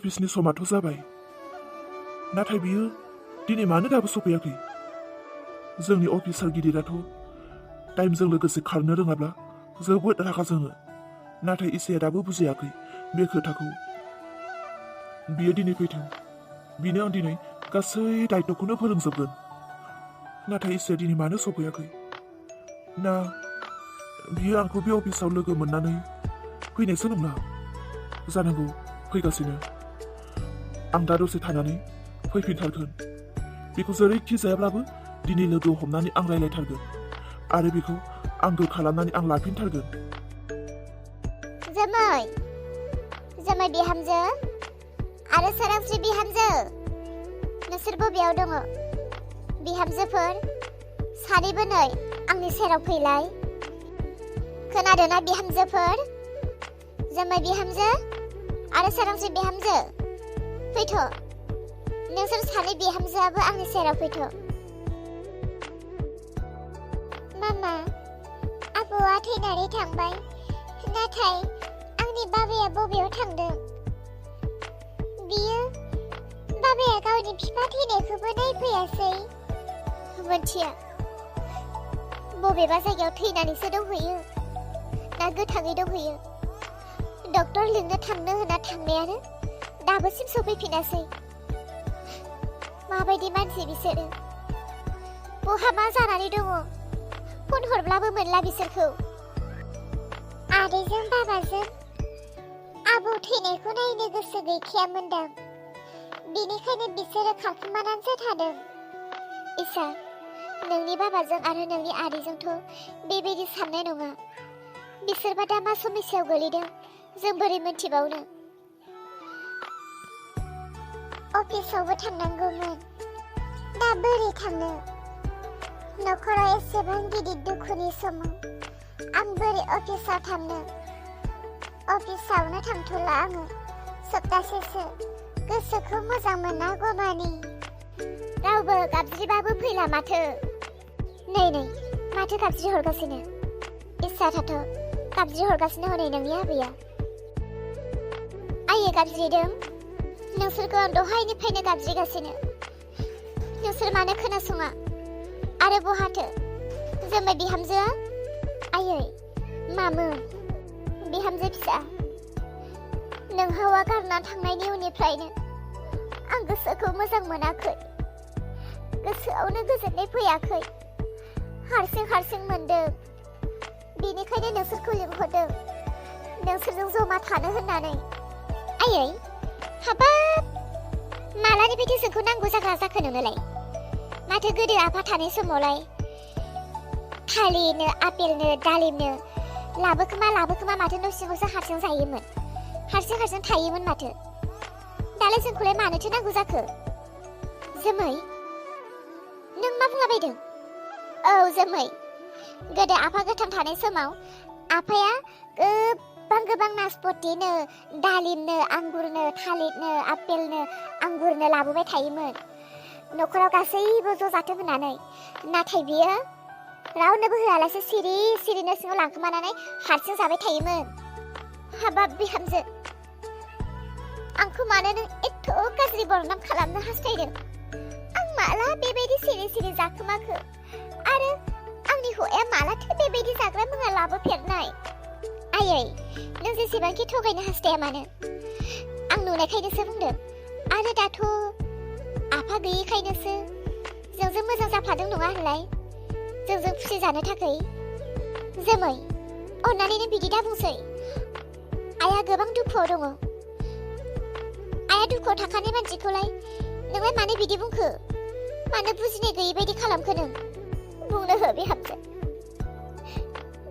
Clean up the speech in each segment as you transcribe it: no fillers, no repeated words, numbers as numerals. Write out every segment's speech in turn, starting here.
अफिसनि समाथ' जाबाय, नाथाय बियो दिनै मानो दाबो सफैयाखै? जोंनि अफिसार गिदिराथ' टाइमजों लोगोसे खारनो रोङाब्ला जोबोद रागा जोङो, नाथाय इसाया दाबो बुजियाखै बे खोथाखौ। बियो दिनै फैथों, बिनो आं दिनै गासै दायित्वखौनो फोरोंजोबगोन। नाथाय इसाया दिनै मानो सफैयाखै? ना बियो आंखौ बे अफिसाव लोगो मोननानै फैनायसो नंला? जानांगौ फैगासिनो। आं दा दसे थानानै फैफिनथारगोन। बेखौ जेरैखि जायाब्लाबो दिनै लोगो हमनानै आं रायलायथारगोन आरो बेखौ आंगो खालामनानै आं लाफिनथारगोन। जमै बिहामजो आरो सोरांस्रि बिहामजो, नोंसोर बबेयाव दङ? बिहामजोफोर सानैबो नै आंनि सेराव फैलाय। खोनादोंना बिहामजोफोर? जमै बिहामजो आरो सोरांस्रि बिहामजो, फैथ'। नोंसोर सानै बिहामजोआबो आंनि सेराव फैथ'। मामा, आबौआ थैनानै थांबाय, नाथाय आंनि बाबाया बबेयाव थांदों? बियो बाबाया गावनि बिफा थैनायखौबो नायफैयासै। मोनथिया, बबेबा जायगायाव थैनानैसो दंहैयो ना गोथाङै दंहैयो। डक्टर लिंनो थांनो होनना थांनायानो दाबोसिम सफैफिनासै। माबायदि मानसि बिसोरो? बहा मा जानानै दङ? फन हरब्लाबो मोनला बिसोरखौ। आदैजों बाबाजों आबौ थैनायखौ नायनो गोसो गैखायामोनदां, बेनिखायनो बिसोरो खारखुमानानैसो थादों। इसा, नोंनि बाबाजों आरो नोंनि आदैजोंथ' बेबायदि साननाय नङा। बिसोरबा दा मा समस्यायाव गोलैदों जों बोरै मोनथिबावनो? अफिसावबो थांनांगौमोन, दा बोरै थांनो? नखराव एसेबां गिदिर दुखुनि समाव आं बोरै अफिसाव थांनो? अफिसावनो थांथ'ला आङो सप्तासेसो, गोसोखौ मोजां मोनागौमानि। रावबो गाबज्रिबाबो फैला माथो। नै माथो गाबज्रि हरगासिनो? इसा थाथ' गाबज्रि हरगासिनो हनै नोंनि आबैया। आइयै गाबज्रिदों? नोंसोरखौ आं दहायनिफ्रायनो गाबज्रिगासिनो, नोंसोर मानो खोनासङा? आरो बहाथो जोमै बिहामजोआ? आयै, मामोन? बिहामजो फिसा, नों हौवा गारना थांनायनि उननिफ्रायनो आं गोसोखौ मोजां मोनाखै, गोसोआवनो गोजोननाय फैयाखै, हारसिं मोनदों। बेनिखायनो नोंसोरखौ लिंहरदों, नोंसोरजों जमा थानो होननानै। आयै, हाबाब, मालानिफ्रायथो जोंखौ नांगौ जाग्रा जाखो नोंनोलाय? माथो गोदो आफा थानाय समावलाय थालिरनो, आपेलनो, दालिमनो लाबोखोमा माथो न' सिङावसो हारसिं जायोमोन, हारसिं थायोमोन माथो। दालाय जोंखौलाय मानोथो नांगौ जाखो? जोमै, नों मा बुंलाबायदों? औ जोमै, गोदो आफा गोथां थानाय समाव आफाया गोबां नासपतिनो, दालिमनो, आंगुरनो, थालिरनो, आपेलनो, आंगुरनो लाबोबाय थायोमोन नखराव गासैबो ज' जाथों होननानै। नाथाय बियो रावनोबो होआलासे सिरि न' सिङाव लांखोमानानै हारसिं जाबाय थायोमोन। हाबाब बिहामजो, आंखौ मानो नों एथ' गाज्रि बरनाम खालामनो हास्थायदों? आं माला बेबायदि सिरि जाखोमाखो? आरो आंनि हौवाया मालाथो बेबायदि जाग्रा मुवा लाबोफेरनाय? आयै, नों जेसेबांखि थगायनो हास्थाया मानो, आं नुनायखायनोसो बुंदों। आरो दाथ' आफा गैयिखायनोसो जोंजों मोजां जाफादों नङा होनलाय? जोंजों खुसि जानो थाखाय। जोमै, अन्नानै नों बिदि दा बुंसै। आइया गोबां दुखुआव दङ। आइया दुखुआव थाखानाय मानसिखौलाय नोंलाय मानो बिदि बुंखो? मानो बुजिनाय गैयै बायदि खालामखो नों? बुंनो हो बिहामजो,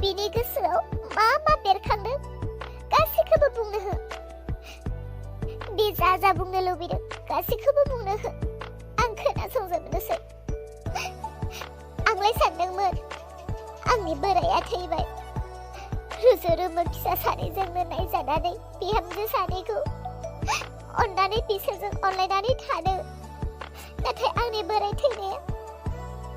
बिनि गोसोआव मा बेरखांदों गासैखौबो बुंनो हो। बे जा बुंनो लुबैदों गासैखौबो बुंनो हो, आं खोनासंजोबनोसै। आंलाय सानदोंमोन आंनि बोराया थैबाय, रुजु-रुमु फिसा सानैजोंनो नायजानानै बिहामजो सानैखौ अननानै बिसोरजों अनलायनानै थानो। नाथाय आंनि बोराय थैनाया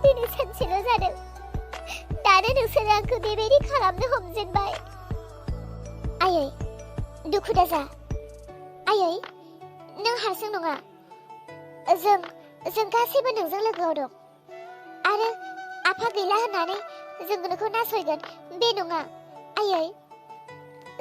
दिनै सानसेल' जादों, दानो नोंसोरो आंखौ बेबायदि खालामनो हमजेनबाय। आयै, दुखु दाजा। आयै, नों हारसिं नङा जों गासैबो नोंजों लोगोआव दं आरो आफा गैला होननानै जों नोंखौ नासयगोन बे नङा आयै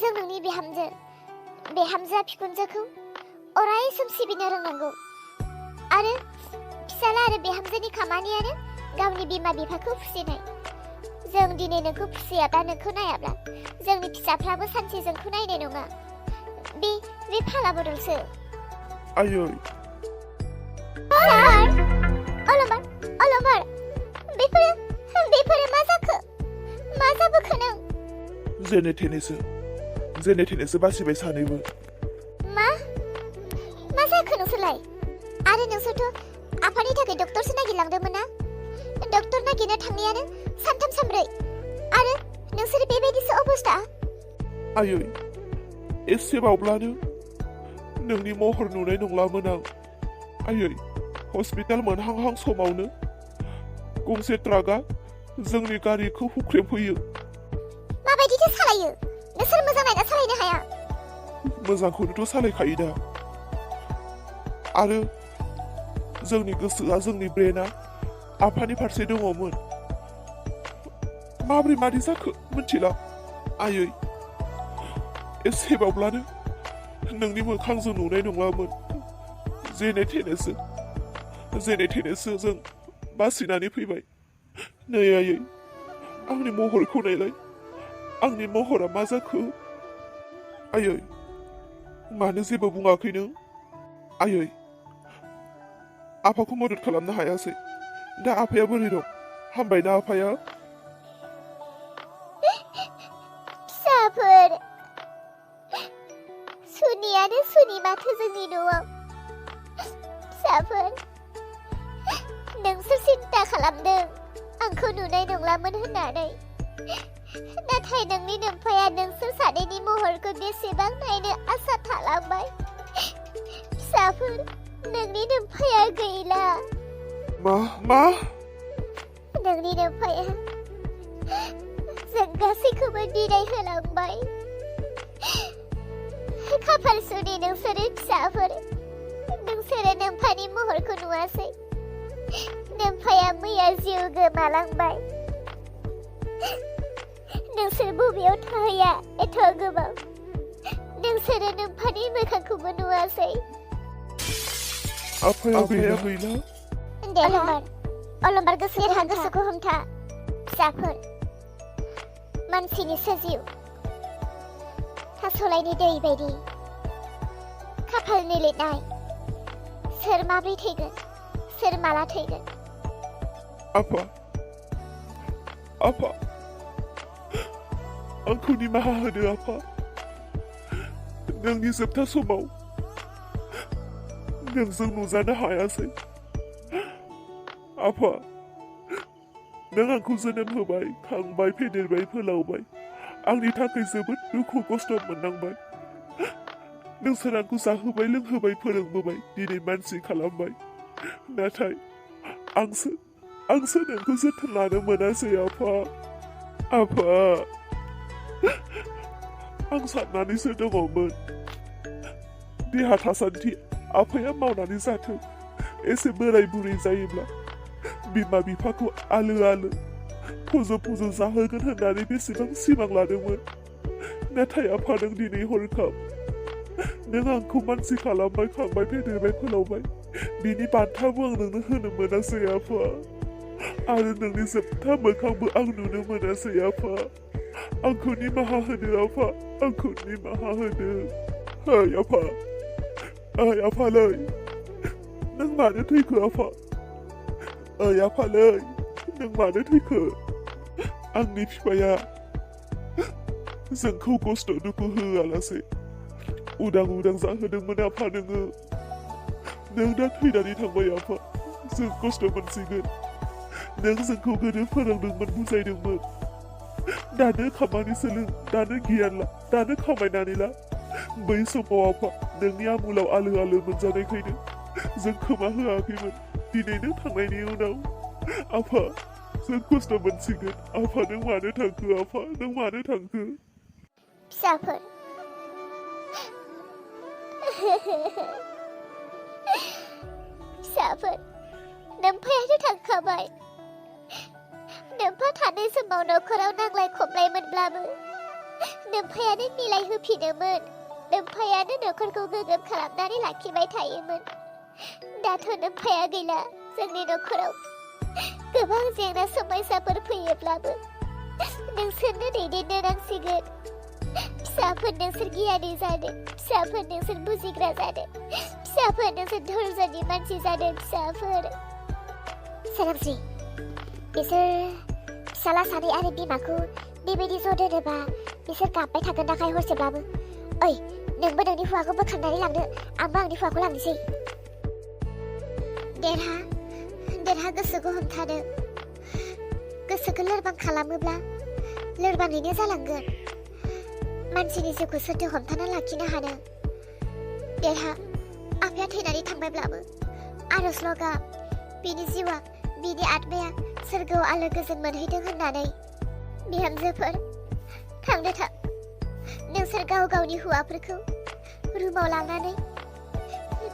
जों नोंनि बिहामजोआ बिखुनजोखौ अराय सम सिबिनो रोंनांगौ आरो फिसाला आरो बिहामजोनि खामानियानो गावनि बिमा बिफाखौ फुजिनाय जों दिनै नोंखौ फुजियाब्ला नोंखौ नायाब्ला जोंनि फिसाफ्राबो सानसे जोंखौ नायनाय नङा बे फाला बदलसो आयै अलंबार बेफोरो मा जाखो मा जाबोखो नों जेने थेनेसो बासिबाय सानैबो मा जाखो नोंसोरलाय आरो नोंसोरथ' आफानि थाखाय डक्टरसो नागिरलांदोंमोन ना डक्टर नागिरनो थांनायानो सानथाम सानब्रै आरो नोंसोर बेबायदिसो अबस्था आयै एसे बावब्लानो नोंनि महर नुनाय नंलामोन आं आयै हस्पिटाल मोनहांहां समावनो गंसे ट्राकआ जोंनि गारिखौ हुख्रेमफैयो माबायदिथो सालायो नोंसोर मोजां नायना सालायनो हाया मोजांखौनोथ' सालायखायो दा आरो जोंनि गोसोआ जोंनि ब्रेना आफानि फारसे दङमोन माबोरै जाखो मिथिला आयै एसे बावब्लानो नोंनि मोखांजों नुनाय नंलामोन जेने थेनेसो जों बासिनानै फैबाय नै आयै आंनि महरखौ नायलाय आंनि महरा मा जाखो आयै मानो जेबो बुङाखै नों आयै आफाखौ मदद खालामनो हायासै दा आफाया बोरै दं हामबायना आफाया फिसाफोर सुनियानो सुनि माथो जोंनि न'आव फिसाफोर नोंसोर सिन्था खालामदों आंखौ नुनाय नंलामोन होननानै नाथाय नोंनि नोम्फाया नोंसोर सानैनि महरखौ बेसेबां नायनो आसा थालांबाय फिसाफोर नोंनि नोम्फाया गैला मा नोंनि नोम्फाया जों गासैखौबो बिदाय होलांबाय खाफाल सुनि नोंसोरो फिसाफोर नोंसोरो नोम्फानि महरखौ नुवासै नोम्फाया मैया जिउ गोमालांबाय नोंसोर बबेयाव थाहैया एथ' गोबाव नोंसोरो नोम्फानि मोखांखौबो नुवासै आफाया गैला दे अलंबार गोसोखौ हमथा फिसाफोर मानसिनि सोजिउ थास'लायनि दै बायदि खाफालनि लिरनाय सोर माब्रै थैगोन सोर माला थैगोन आफा आंखौ निमाहा होदो आफा नोंनि जोबथा समाव नोंजों नुजानो हायासै आफा नों आंखौ जोनोम होबाय खांबाय फेदेरबाय फोलावबाय आंनि थाखाय जोबोद दुखु खस्थ' मोननांबाय नोंसोर आंखौ जाहोबाय लोंहोबाय फोरोंबोबाय दिनै मानसि खालामबाय नाथाय आंसो नोंखौ जोथोन लानो मोनासै आफा आं साननानैसो दङमोन देहा थासान्दि आफाया मावनानै जाथों एसे बोराय बुरै जायोब्ला बिमा बिफाखौ आलो फज' जाहोगोन होननानै बेसेबां सिमां लादोंमोन नाथाय आफा नों दिनै हरखाब नों आंखौ मानसि खालामबाय खांबाय फेदेरबाय फोलावबाय बिनि बान्थाबो आं नोंनो होनो मोनासै आफा आरो नोंनि जोबथा मोखांबो आं नुनो मोनासै आफा आंखौ निमाहा होदो आफा आंखौ निमाहा होदो ओइ आफालै नों मानो थैखो आफा आफालै नों मानो थैखो आंनि बिफाया जोंखौ खस्थ' दुखु होआलासे उदां जाहोदोंमोन आफा नों दा थैनानै थांबाय आफा जों खस्थ' मोनसिगोन नों जोंखौ गोदो फोरोंदोंमोन बुजायदोंमोन दानो खामानि सोलों दानो गियान ला दानो खामायनानै ला बै समाव आफा नोंनि आमुलाव आलो मोनजानायखायनो जों खोमा होआखैमोन दिनै नों थांनायनि उनाव आफा जों खस्थ' मोनसिगोन आफा नों मानो थांखो आफा नों मानो थांखो फिसाफोर फिसाफोर नोम्फायानो थांखाबाय नोम्फा थानाय समाव नखराव नांलाय खमलाय मोनब्लाबो नोम्फायानो मिलायहोफिनोमोन नोम्फायानो नखरखौ गोग्गोम खालामनानै लाखिबाय थायोमोन दाथ' नोम्फाया गैला जोंनि नखराव गोबां जेंना समस्याफोर फैयोब्लाबो नोंसोरनो दैदेननो नांसिगोन फिसाफोर नोंसोर गियानि जादों फिसाफोर नोंसोर बुजिग्रा जादों फिसाफोर नोंसोर धोर्जोनि मानसि जादों फिसाफोर सोरांस्रि बिसोर फिसाला सानै आरो बिमाखौ बेबायदि ज' दोनोबा बिसोर गाबबाय थागोन दाखाय हरसेब्लाबो ओइ नोंबो नोंनि हौवाखौ बोखांनानै लांदो आंबो आंनि हौवाखौ लांनोसै देरहा गोसोखौ हमथानो गोसोखौ लोरबां खालामोब्ला लोरबाङैनो जालांगोन मानसिनि जिउखौ सोरथो हमथाना लाखिनो हानो देरहा आफाया थैनानै थांबायब्लाबो आरजल' गाब बिनि जिउआ बिनि आत्माया सोरगोआव आलो गोजोन मोनहैथों होननानै बिहामजोफोर थांदो थां नोंसोर गाव गावनि हौवाफोरखौ रुमाव लांनानै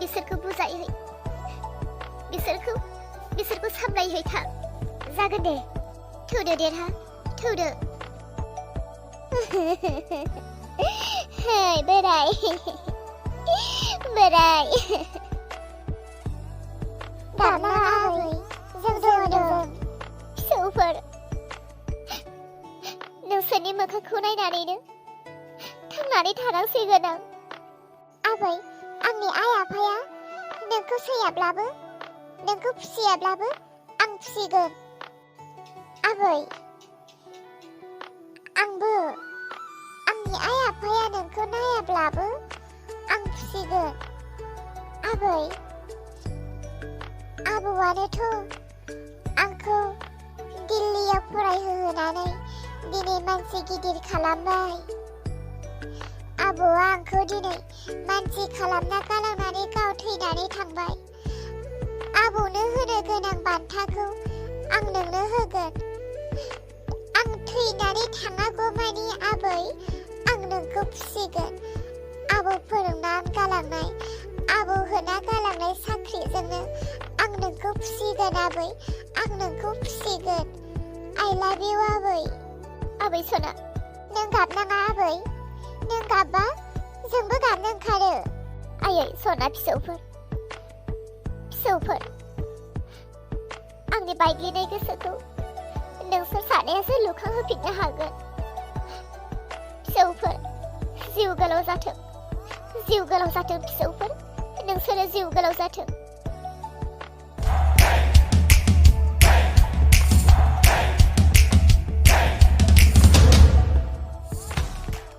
बिसोरखौ बुजायहै बिसोरखौ सामलायहै थां जागोन दे थौदो देरहा थौदो Hai berai Karena Abai जों दङ फिसौफोर नोंसोरनि मोखांखौ नायनानैनो थांनानै थानांसिगोन आं आबै आंनि आइ आफाया नोंखौ सैयाब्लाबो नोंखौ फिसियाब्लाबो आं फिसिगोन आबै आंबो आंनि आइ आफाया नोंखौ नायाब्लाबो आं फिसिगोन आबै आबौआनोथ' आंखौ दिल्लीयाव फरायहोनानै दिनै मानसि गिदिर खालामबाय आबौआ आंखौ दिनै मानसि खालामना गालांनानै गाव थैनानै थांबाय आबौनो होनो गोनां बान्थाखौ आं नोंनो होगोन आं थैनानै थाङागौमानि आबै आं नोंखौ फिसिगोन आबौ फोरोंना गालांनाय आबौ होना गालांनाय साख्रिजोंनो आं नोंखौ फिसिगोन आबै आं नोंखौ फिसिगोन I love you आबै सना नों गाबनाङा आबै नों गाबबा जोंबो गाबनो ओंखारो आयै सना फिसौफोर आंनि बायग्लिनाय गोसोखौ नोंसोर सानैयासो लुखांहोफिननो हागोन फिसौफोर जिउ गोलाव जाथों फिसौफोर नोंसोरो जिउ गोलाव जाथों